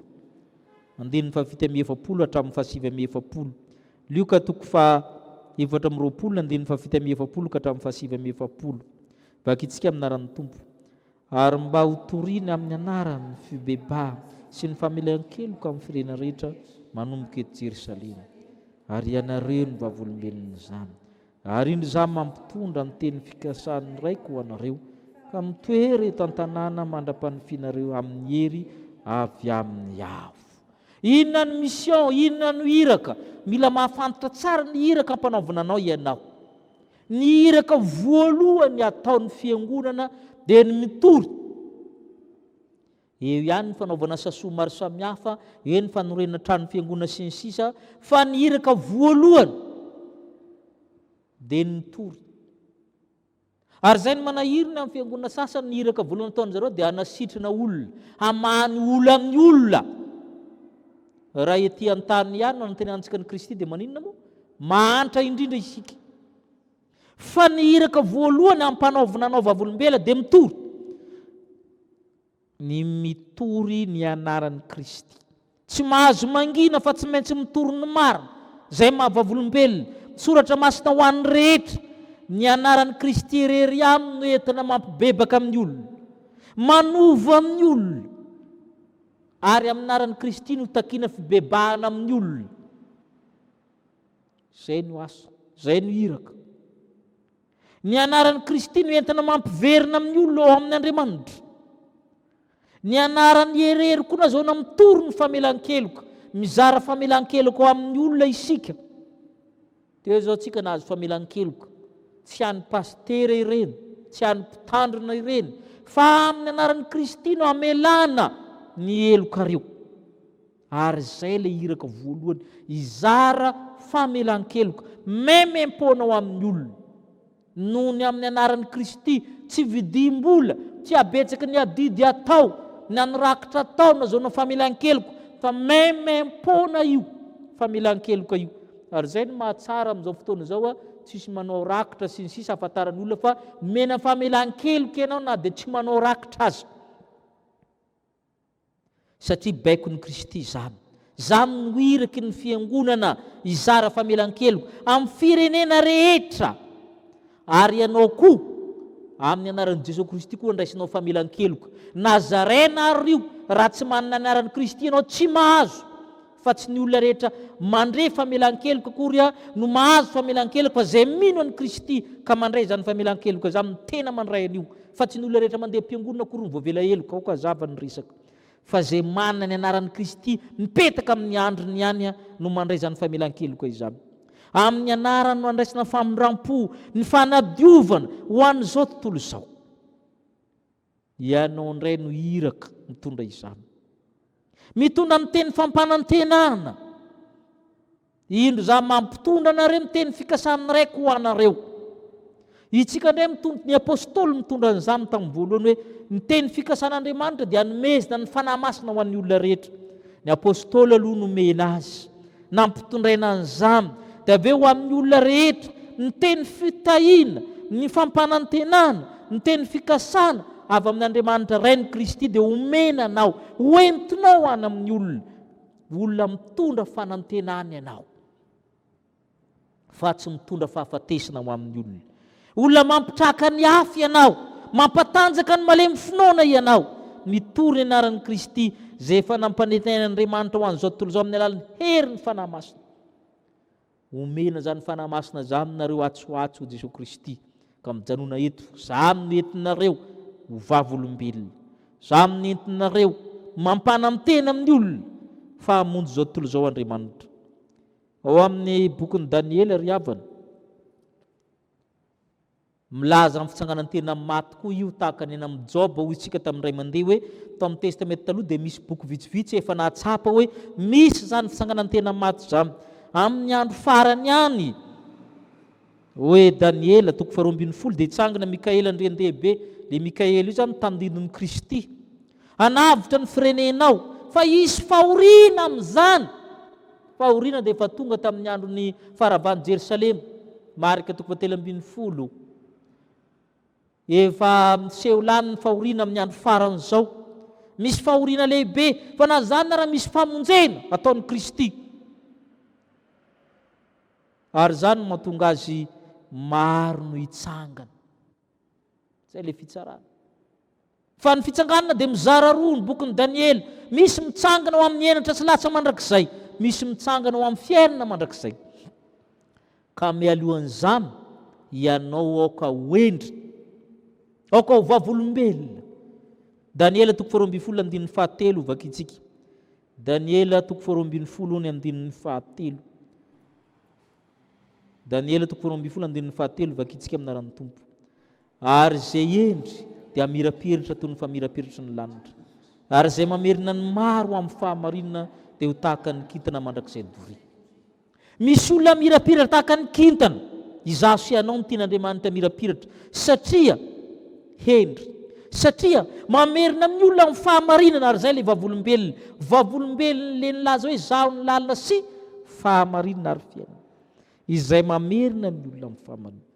Andininy faha-47 hatramin'ny faha-49. Lioka toko faha-24 andininy faha-47 ka hatramin'ny faha-49. Vakintsika amin'ny anaran'ny Tompo. Ary mba ho torina amin'ny anarany ny fibebahana sy ny famelan-keloka amin'ny firenena rehetra manomboka eto Jerosalema. Ary ianareo no vavolombelon'izany. Ary indro izaho mampitondra ny teny fikasan'ny Raiko ho anareo, ka mitoera eto an-tanàna mandra-panifianareo amin'ny hery avy amin'ny avo. Inona no mission? Inona no iraka? Mila mahafantatra tsara ny iraka ampanaovina anao ianao. Ny iraka voalohany ataon'ny fiangonana dia ny mitory. Eo ihany ny fanaovana asa soa maro samihafa, eo ny fanorenana trano fiangonana sy ny sisa, fa ny iraka voalohany dia ny mitory. Ary izay no manahirana amin'ny fiangonana sasany, ny iraka voalohany ataon-dry zareo dia hanasitrana olona, hamaha ny olan'ny olona. Raha ety an-tany ihany no anantenantsika an'i Kristy dia maninona moa? Mahantra indrindra isika. Fa ny iraka voalohany ampanaovina anao vavolombela dia mitory. Ny mitory ny anaran'i Kristy. Tsy mahazo mangina fa tsy maintsy mitory ny marina, izay maha vavolombelona. Soratra masina ho an'ny rehetra. Ny anaran'i Kristy irery ihany no entina mampibebaka amin'ny olona. Manova amin'ny olona. Ary amin'ny anaran'i Kristy no takiana fibebahana amin'ny olona. Izay no asa, izay no iraka. Ny anaran'i Kristy no entina mampiverina amin'ny olona ao amin'ny Andriamanitra. Ny anarany irery koa nazahoana mitory ny famelan-keloka. Mizara famelan-keloka ao amin'ny olona isika. Teo izao tsika nahazo famelan-keloka. Tsy an'ny pasitera ireny, tsy an'ny mpitandrina ireny, fa amin'ny anaran'i Kristy no amelana ny helokareo. Ary izay ilay iraka voalohany, hizara famelan-keloka, maimaim-poana ho amin'ny olona. Noho ny amin'ny anaran'i Kristy, tsy vidiam-bola, tsy habetsaky ny adidy atao, na ny rakitra atao nazahoana famelan-keloka, fa maimaim-poana io famelan-keloka io. Ary izay no mahatsara amin'izao fotoana izao, tsisy manao rakitra sy ny sisa ahafantaran'ny olona fa nomena famelan-keloka ianao na dia tsy manao rakitra aza. Satria baikon'i Kristy izany. Izany no iraky ny Fiangonana hizara famelan-keloka amin'ny firenena rehetra. Ary ianao koa, amin'ny anaran'i Jesoa Kristy koa andraisanao famelan-keloka. Nazarena ary io, raha tsy manana ny anaran'i Kristy ianao tsy mahazo. Fa tsy ny olona rehetra mandre famelan-keloka akory no mahazo famelan-keloka fa izay mino an'i Kristy ka mandray izany famelan-keloka izany no tena mandray an'io. Fa tsy ny olona rehetra mandeha am-piangonana akory no voavela heloka, aoka hazava ny resaka. Fa izay manana ny anaran'i Kristy mipetaka amin'ny andriny ihany no mandray izany famelan-keloka izany. Amin'ny anarany no andraisana famindram-po, ny fanadiovana ho an'izao tontolo izao. Ianao indray no iraka mitondra izany. Mitondra ny teny fampanantenana. Indro izaho mampitondra anareo ny teny fikasan'ny Raiko ho anareo. Itsika indray mitondra, ny Apostoly mitondra an'izany tamin'ny voalohany hoe ny teny fikasan'Andriamanitra dia hanomezana ny Fanahy Masina ho an'ny olona rehetra. Ny Apostoly aloha nomena azy, nampitondraina an'izany, dia avy eo ho amin'ny olona rehetra, ny teny fitahiana, ny fampanantenana, ny teny fikasana avy amin'Andriamanitra Rain'i Kristy dia omena anao, hoentinao any amin'ny olona. Olona mitondra fanantenana ianao fa tsy mitondra fahafatesana ho amin'ny olona. Olona mampitraka ny hafa ianao. Mampatanjaka ny malemy finoana ianao. Mitory ny anaran'i Kristy, izay efa nampanantenain'Andriamanitra ho an'izao tontolo izao amin'ny alalan'ny herin'ny Fanahy Masina. Omena izany Fanahy Masina izany nareo atsy ho atsy hoy Jesoa Kristy, ka mijanona eto, Izaho no entinareo ho vavolombelona. Izaho no entinareo mampanantena amin'ny olona fa hamonjy izao tontolo izao Andriamanitra. Ao amin'ny bokin'i Daniela ry havana, Milaza amin'ny fitsanganan-tena maty koa io, tahaka ny any amin'i Joba, hoy isika tamin'ny indray mandeha hoe, tao amin'ny Testamenta Taloha dia misy boky vitsivitsy efa nahatsapa hoe misy izany fitsanganan-tena maty izany. Amin'ny andro farany any, hoe Daniela, toko faharoa ambinifolo, dia hitsangana Mikaela Andriandehibe. Ilay Mikaela io izany tandindon'i Kristy. Hanavotra ny firenenao, fa hisy fahoriana amin'izany. Fahoriana dia efa tonga tamin'ny andron'ny faharavan'i Jerosalema, Marka toko fahatelo ambinifolo. Efa miseho lany ny fahoriana amin'ny andro farany izao. Misy fahoriana lehibe, fa na izany ara misy famonjena ataon'i Kristy. Ary izany no mahatonga azy maro no hitsangana. Izay ilay fitsarana. Fa ny fitsanganana dia mizara roa ny bokin'i Daniela. Misy mitsangana ho amin'ny henatra sy latsa mandrakizay, misy mitsangana ho amin'ny fiainana mandrakizay. Ka mialohan'izany, ianao aoka ho hendry, aoka ho vavolombelona. Daniela toko faharoa ambinifolo andininy fahatelo vakintsika. Daniela toko faharoa ambinifolo ny andininy fahatelo. Daniela toko faharoa ambinifolo andininy fahatelo vakintsika amin'ny anaran'ny Tompo. Ary izay hendry dia hamirapiratra toy ny famirapiratry ny lanitra. Ary izay mamerina ny maro amin'ny fahamarinana dia ho tahaka ny kintana mandrakizay doria. Misy olona mirapiratra tahaka ny kintana. Izaho sy ianao no tian'Andriamanitra hamirapiratra satria hendry. Satria mamerina ny olona amin'ny fahamarinana ary izay ilay vavolombelona. Vavolombelon'ilay nilaza hoe izaho ny lalana sy fahamarinana ary fiainana. Izay mamerina ny olona amin'ny fahamarinana.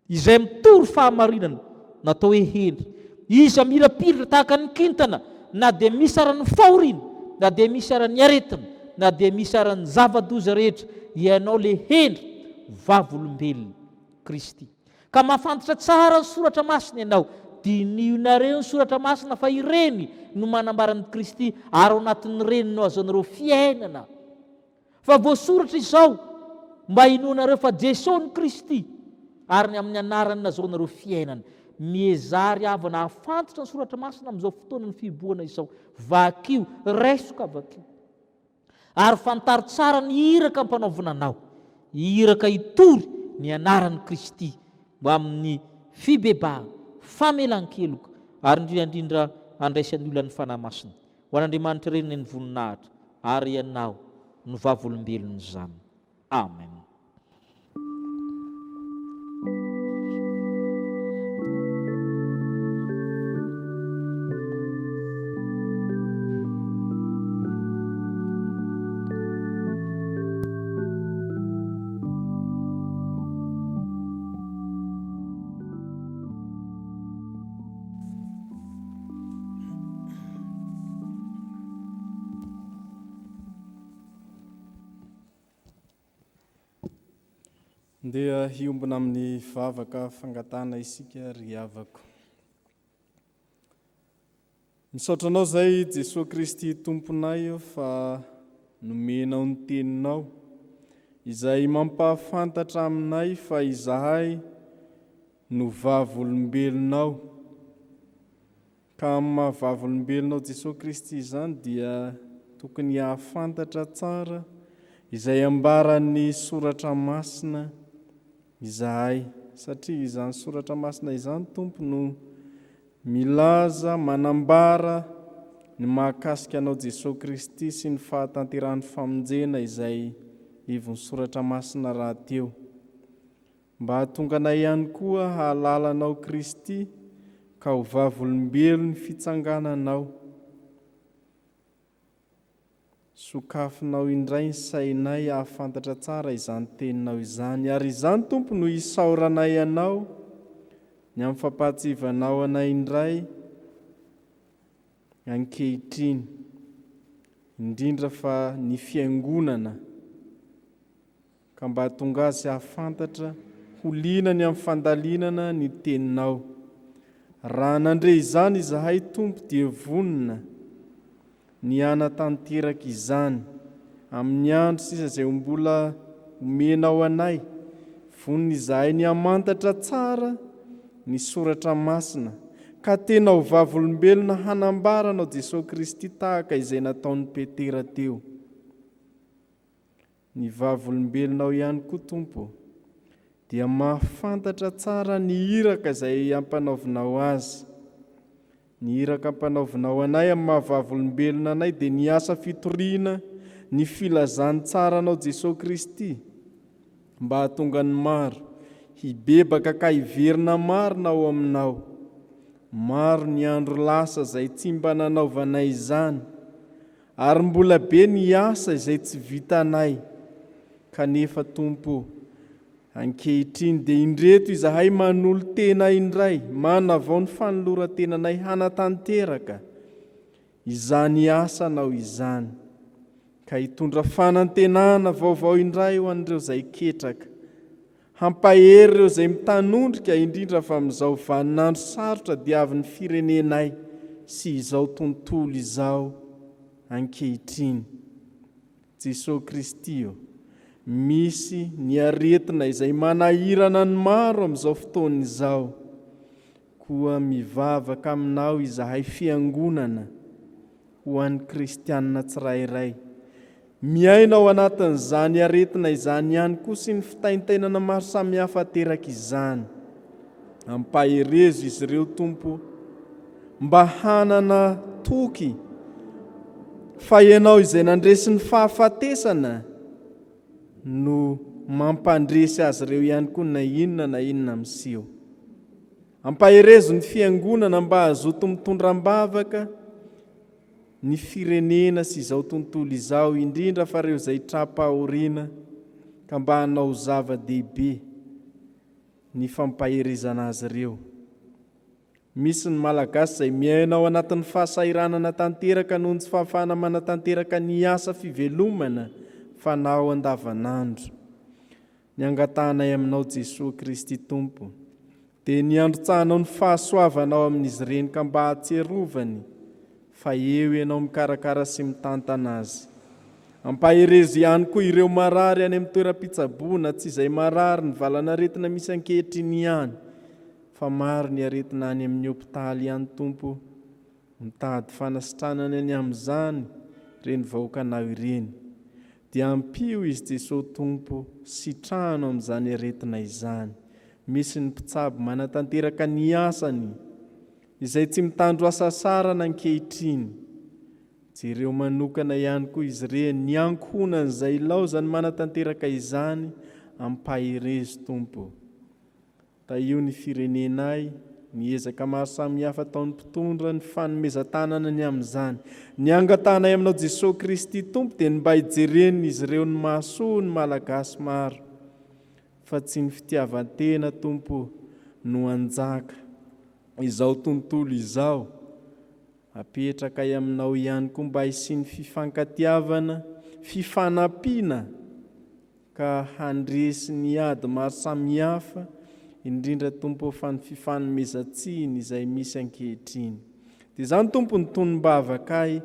Izay mitory fahamarinana, natao hoe hendry. Izy hamirapiratra tahaka ny kintana, na dia misy ara ny fahoriana, na dia misy ara ny aretina, na dia misy ara ny zava-doza rehetra, ianao le hendry, vavolombelon'i Kristy. Ka mahafantatra tsara ny Soratra Masina ianao. Dinihonareo ny Soratra Masina fa ireny no manambara an'i Kristy, ary ao anatin'ireny no ahazoanareo fiainana. Fa voasoratra izao, mba hinoanareo fa Jeso no Kristy, ary ny amin'ny anarany nazahoanareo fiainana. Miezaha ry havana hahafantatra ny Soratra Masina amin'izao fotoanan'ny fihibohana izao. Vakio, raiso ka vakio. Ary fantaro tsara ny iraka ampanaovina anao, iraka hitory ny anaran'i Kristy mba amin'ny fibebahana, famelan-keloka, ary indrindra indrindra handraisan'ny olona ny Fanahy Masina. Ho an'Andriamanitra irery ny voninahitra, ary ianao no vavolombelon'izany. Amen. Ndeha hiombona amin'ny vavaka fangatahana isika ry havako. Misaotra anao izay Jesoa Kristy Tomponay fa nomenao ny teninao izay mampahafantatra aminay fa izahay no vavolombelonao. Ka amin'ny maha vavolombelonao Jesoa Kristy izany dia tokony hahafantatra tsara izay ambaran'ny Soratra Masina izahay satria izany Soratra Masina izany Tompo no milaza, manambara ny mahakasika anao Jesoa Kristy sy ny fahatanterahan'ny famonjena izay ivon'ny Soratra Masina rahateo. Mba hahatonga anay ihany koa hahalala Anao Kristy ka ho vavolombelon'ny fitsangananao. Sokafinao indray ny sainay hahafantatra tsara izany Teninao izany. Ary izany, Tompo, no isaoranay Anao ny amin'ny fampahatsiahivanao anay indray ankehitriny, indrindra fa ny Fiangonana. Ka mba hahatonga azy hahafantatra ho liana ny amin'ny fandalinana ny Teninao. Raha nandre izany izahay Tompo dia vonona ny hanatanteraka izany amin'ny andro sisa izay ho mbola omenao anay. Vonona izahay ny hamantatra tsara ny Soratra Masina ka tena ho vavolombelona hanambara anao Jesoa Kristy tahaka izay nataon'i Petera teo. Ny vavolombelonao ihany koa Tompo ô, dia mahafantatra tsara ny iraka izay ampanaovinao azy. Ny iraka ampanaovinao anay amin'ny maha vavolombelona anay dia ny asa fitoriana ny filazantsaranao Jesoa Kristy mba hahatonga ny maro hibebaka ka hiverina marina ao aminao. Maro ny andro lasa izay tsy mba nanaovanay izany. Ary mbola be ny asa izay tsy vitanay, kanefa Tompo o, ankehitriny dia indreto izahay manolo-tena indray, manavao ny fanoloran-tenanay hanatanteraka izany asanao izany, ka hitondra fanantenana vaovao indray ho an'ireo izay ketraka, Hampahery ireo izay mitanondrika indrindra fa amin'izao vaninandro sarotra diavin'ny firenenay sy izao tontolo izao ankehitriny. Jesoa Kristy ô, misy ny aretina izay manahirana ny maro amin'izao fotoana izao. Koa mivavaka aminao izahay Fiangonana ho an'ny kristianina tsirairay. Miaina ao anatin'izany aretina izany ihany koa sy ny fitaintainana maro samihafa aterak'izany. Ampaherezo izy ireo Tompo mba hanana toky fa Ianao izay nandresy ny fahafatesana no mampandresy azy ireo ihany koa na inona na inona miseho. Ampaherezo ny Fiangonana mba hazoto mitondra am-bavaka ny firenena sy izao tontolo izao, indrindra fa ireo izay tra-pahoriana, ka mba hanao zava-dehibe ny fampaherezana azy ireo. Misy ny Malagasy izay miaina ao anatin'ny fahasahiranana tanteraka noho ny tsy fahafahana manatanteraka ny asa fivelomana fanao andavanandro. Ny angatahanay aminao Jesoa Kristy Tompo dia ny handrotsahanao ny fahasoavanao amin'izy ireny ka mba hahatsiarovany fa eo Ianao mikarakara sy mitantana azy. Ampaherezo ihany koa ireo marary any amin'ny toeram-pitsaboana, tsy izay marary ny valan'aretina misy ankehitriny ihany fa maro ny aretina any amin'ny hopitaly ihany Tompo Mitady fanasitranana ny amin'izany ireny vahoakanao ireny. Dia ampio izy Jesoa Tompo sitrano amin'izany aretina izany. Misy ny mpitsabo manatanteraka ny asany izay tsy mitandro hasasarana ankehitriny. Jereo manokana ihany koa izy ireny, ny ankohonany izay ilaozany manatanteraka izany, ampaherezo Tompo. Tahio ny firenenay, ny ezaka maro samihafa ataon'ny mpitondra, ny fanomezan-tanana ny amin'izany. Ny angatahanay aminao Jesoa Kristy Tompo dia ny mba hijeren'izy ireo ny mahasoa ny Malagasy maro fa tsy ny fitiavan-tena Tompo no hanjaka izao tontolo izao. Apetrakay aminao ihany koa mba hisian'ny fifankatiavana, fifanampiana, ka handresy ny ady maro samihafa, indrindra Tompo ô fa ny fifanomezan-tsiny izay misy ankehitriny. Dia izany Tompo ny tonom-bavakay,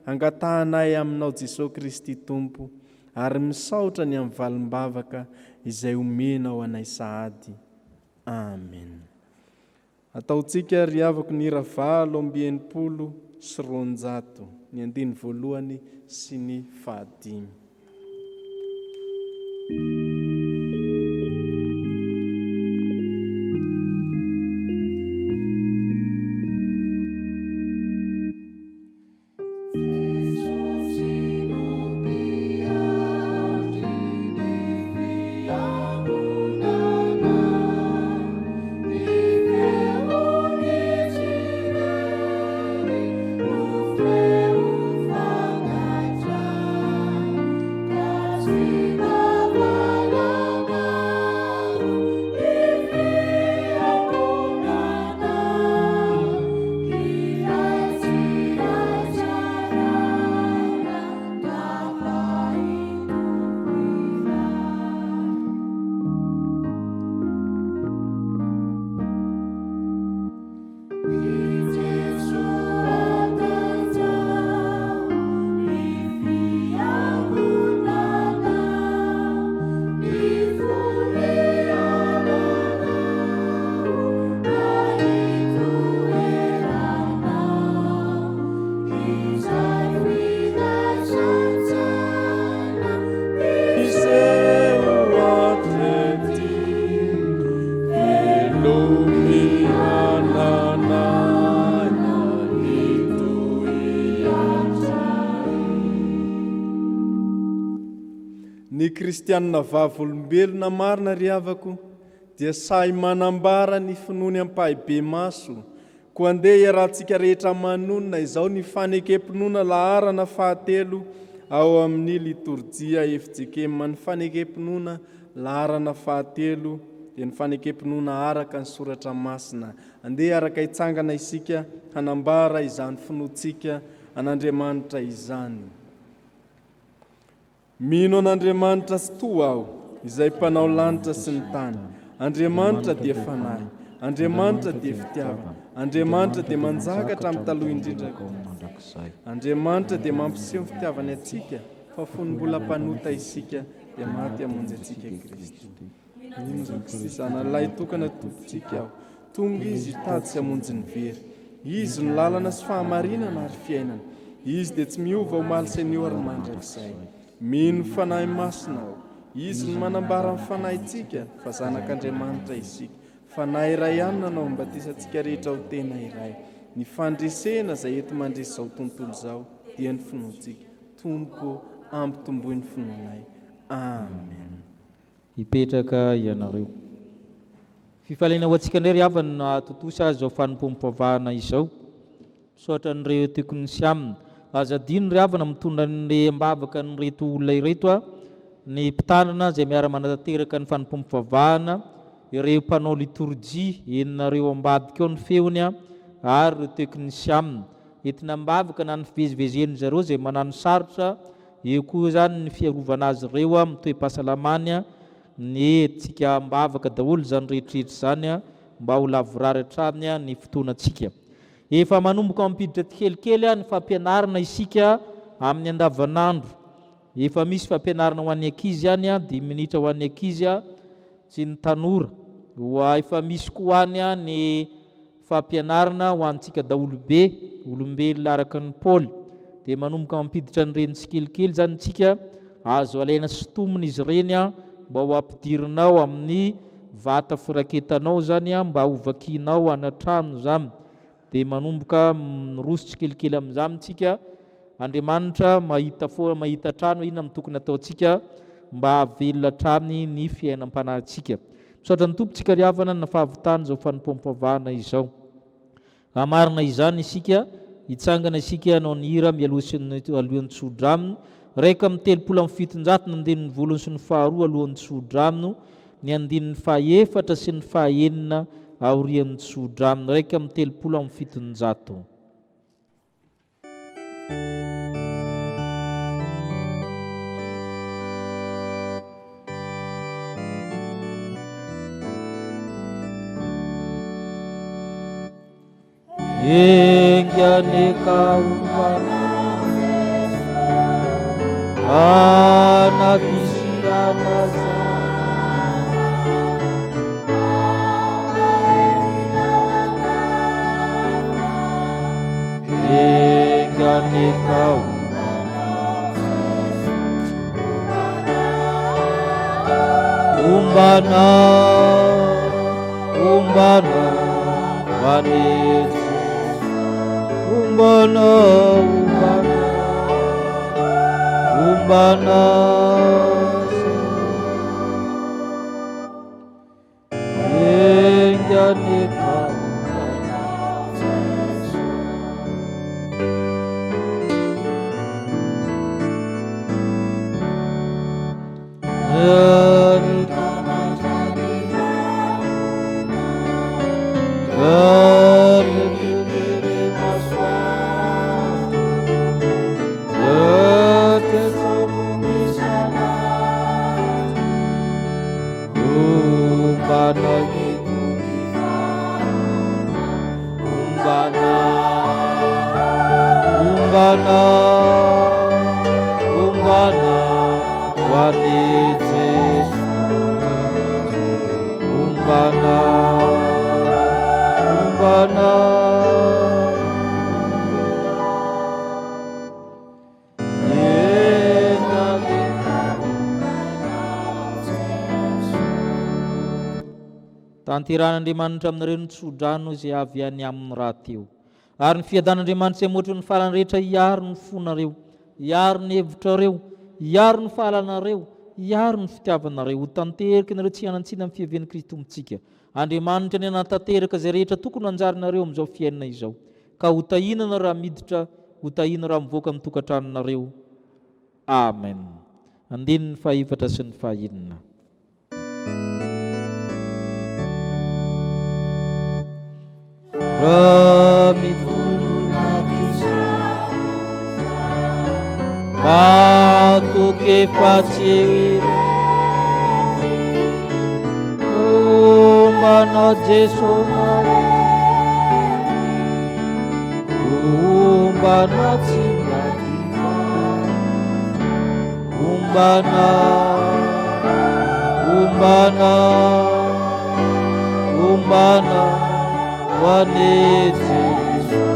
angatahanay Aminao Jesoa Kristy Tompo, ary misaotra ny amin'ny valim-bavaka izay omenao anay sahady. Amen. Ataontsika ry havako ny hira 268, ny andininy voalohany sy ny fahadimy. kristianina vavolombelona marina ry havako dia sahy manambara ny finoany ampahibemaso. Koa andeha iarahantsika rehetra manonona izao ny fanekem-pinoana laharana fahatelo ao amin'ny litorjia fjkm. Ny fanekem-pinoana laharana fahatelo dia ny fanekem-pinoana araka ny soratra masina. Andeha hiaraka hitsangana isika hanambara izany finoantsika an'Andriamanitra izany. Mino an'Andriamanitra Tsitoha aho, izay Mpanao lanitra sy ny tany. Andriamanitra dia Fanahy. Andriamanitra dia fitiavana. Andriamanitra dia manjaka hatramin'ny taloha indrindra ka ho mandrakizay. Andriamanitra dia mampiseho ny fitiavany antsika, fa fony mbola mpanota isika, dia maty hamonjy antsika Kristy. Mino an'i Kristy Zanany Lahitokana Tompontsika aho. Tonga Izy hitady sy hamonjy ny very. Izy no lalana sy fahamarinana ary fiainana. Izy dia tsy miova omaly sy anio ary mandrakizay. Mino ny Fanahy Masina aho. Izy no manambara amin'ny fanahintsika fa zanak'Andriamanitra isika. Fanahy iray ihany nanao ny batisa antsika rehetra ho tena iray. Ny fandresena izay enti-mandresy izao tontolo izao dia ny finoantsika. Tompo, ampitomboy ny finoanay. Amen. Hipetraka ianareo. Fifaliana ho antsika indray ry havana no nahatontosa izao fanompoam-pivavahana izao. Misaotra an'ireo teknisianina. Aza adino ry havana mitondra an'irey am-bavaka an'ireto olona ireto ny mpitandrina izay miara-manatanteraka ny fanompoam-pivavahana, ireo mpanao litorjia, henonareo ambadika ao ny feony ary ireo teknisianina. Entina am-bavaka na ny fivezivezen'ny zareo izay manano sarotra, eo koa izany ny fiarovana azy ireo amin'ny toe-pahasalamany, ny entintsika am-bavaka daholo izany rehetrarehetra izany mba ho lavorary hatrany ny fotoanantsika. Efa manomboka mampiditra tsikelikely ny fampianarana isika amin'ny andavanandro. Efa misy fampianarana ho an'ny ankizy any, dimy minitra ho an'ny ankizy sy ny tanora. Efa misy koa any ny Fampianarana ho antsika daholobe, olombelona araka an'i Paoly, dia manomboka mampiditra an'ireny tsikelikely izany isika, azo alaina sintomina izy ireny mba ho ampidirinao amin'ny vata firaketanao izany mba ho vakianao any an-trano izany, dia manomboka miroso tsikelikely amin'izany isika, Andriamanitra mahita foana, mahita hatrany hoe inona no tokony hataontsika mba hahavelona hatrany ny fiainam-panahintsika. Misaotra ny Tompo tsika ry havana ny fahavitany izao fanompoam-pivavahana izao. Raha marina izany isika, hitsangana isika hanao ny hira mialoha sy ny alohan'ny tsodrano, 731 ny andininy voalohany sy ny faharoa alohan'ny tsodrano, ny andininy fahaefatra sy ny fahaenina aorian'ny tsodrano, 731. Enga anie ka homba anaty Tanterahan'Andriamanitra aminareo ny tsodrano izay avy any aminy rahateo. Ary ny fiadan'Andriamanitra izay mihoatra ny fahalalana rehetra hiaro ny fonareo, hiaro ny hevitrareo, hiaro ny fahalanareo hiaro ny fitiavanareo, ho tanteraka ianareo tsy hanan-tsiny amin'ny fiavian'i Kristy Tompontsika. Andriamanitra anie hanatanteraka izay rehetra tokony ho anjarinareo amin'izao fiainana izao, ka ho tahiana nareo raha miditra, ho tahiana raha mivoaka amin'ny tokantranonareo. Amen. Andininy fahefatra sy ny fahenina. Raha mitolona Matoky fa tsy Homba anao Jeso Homba anao tsy Homba anao Homba anao Homba anao Ho an'i Jeso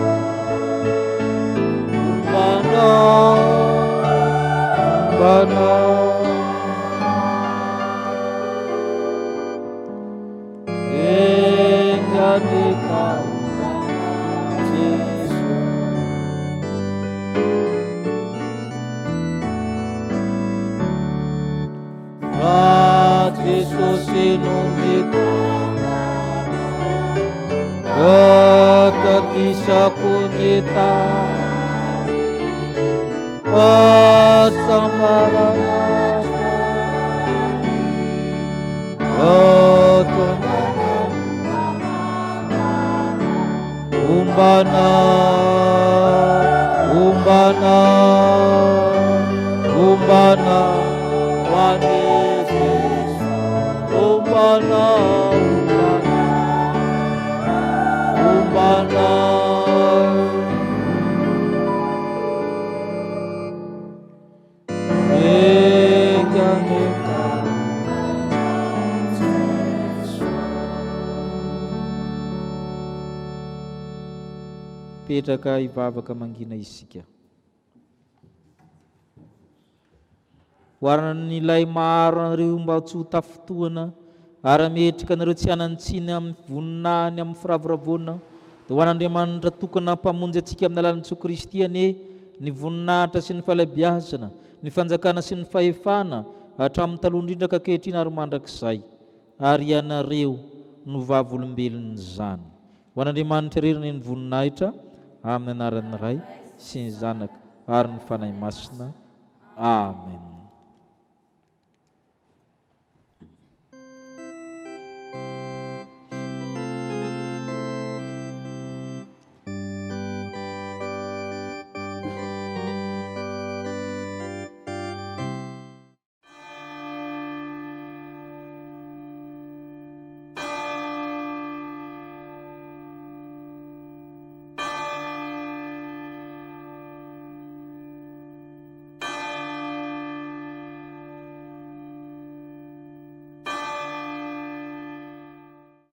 Homba anao Homba anao Enga anie ka homba anao Jeso Fa Jesosy no mitondra Atokisako ny tany Fahasambarana Ombana, ombana, ombana, ho an'i Jeso. Ombana, ombana, ombana. Petraka hivavaka mangina isika. Hoaran'ilay maharo anareo mba tsy ho tafintohina ary hametraka anareo tsy hanan-tsiny amin'ny voninahiny amin'ny firavoravoana, dia ho an'Andriamanitra tokana Mpamonjy antsika amin'ny alalan'i Jesoa Kristy anie ny voninahitra sy ny fahalehibiazana, ny fanjakana sy ny fahefana, hatramin'ny taloha indrindra ka ankehitriny ary mandrakizay. Ary ianareo no vavolombelon'izany. Ho an'Andriamanitra irery anie ny voninahitra, amin'ny anaran'ny Ray sy ny Zanaka ary ny Fanahy Masina. Amen.